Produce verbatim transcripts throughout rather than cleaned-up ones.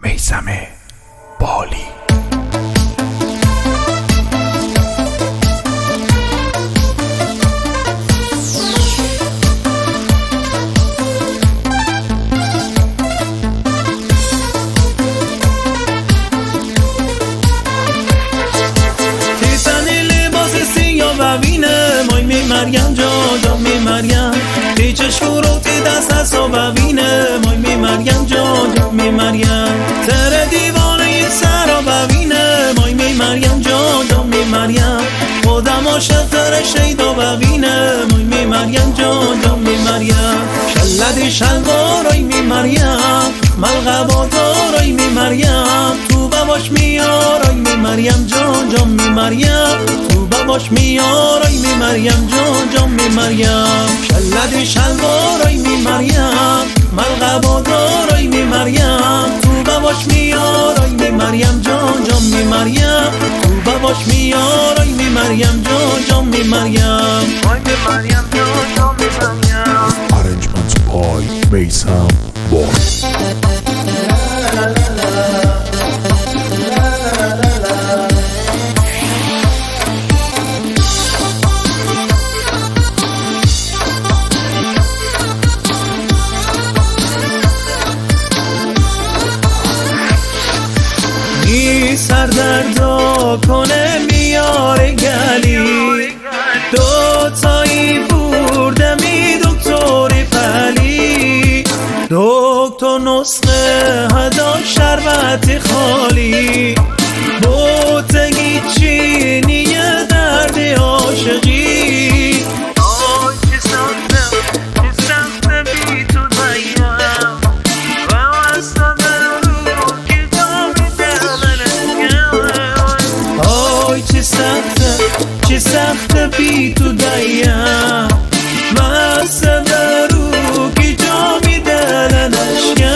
Béisame Boli. Ti tani libas siyos ba binem, oy mi Maryam, jom jom mi Maryam. Ti chishk ru ti dasta so ba binem, oy mi Maryam, jom jom mi Maryam. Tere divan-e sara ba binem, oy mi Maryam, jom jom mi Maryam. Khuda moshe tere sheydo ba binem, oy mi Maryam, jom jom mi Maryam. Shaladi shalbor, oy mi Maryam. Malgabo dor, oy mi Maryam. Tuba bosh miyor, oy mi Maryam, jom jom mi Maryam. Tuba bosh miyor, oy mi Maryam, jom jom mi Maryam. Shaladi shalbor, oy mi Maryam. Malgabo dor, oy mi Maryam. Tuba bosh miyor, oy mi Maryam, jom jom mi Maryam. Tuba bosh miyor, oy mi Maryam, jom jom mi Maryam. Oy mi Maryam, jom jom mi Maryam. Arrangements by Béisame Boli. می سر درد کنه میاره گلی، دوتایی بردمی دکتر پلی، دکتر نسخه هدا شربت خالی، بوتگی چینی درد عاشقی. آی چه سخته، چه سخته بی تو دایم، و اصلا رو که داری دلنه. آی چه سخته، چه سخته بی تو دایم، و اصلا رو که جامی دلنشکن.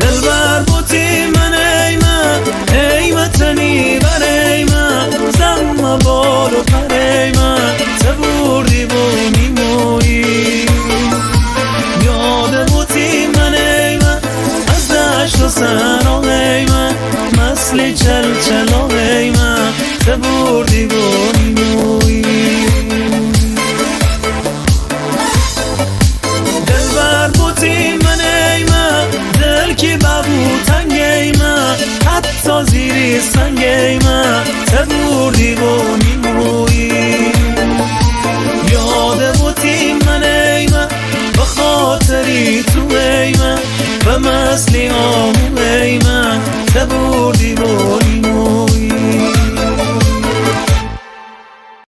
دلبر بوتی من ایمه، ایمه تنی بر ایمه، زنم بال و پر ایمه، ته بردی بونی مویی. یاد بوتی من ایمه، از دشت و صحرا ایمه، مثل چلچلا ایمه، ته بردی بونی مویی. دلبر بوتی من ایمه، دل که ببو تنگ ایمه، حتی زیر سنگ ایمه، ته بردی بونی مویی. یاد بوتی من ایمه، به خاطری تو ایمه، به مثلی آمو ایمه، ته بردی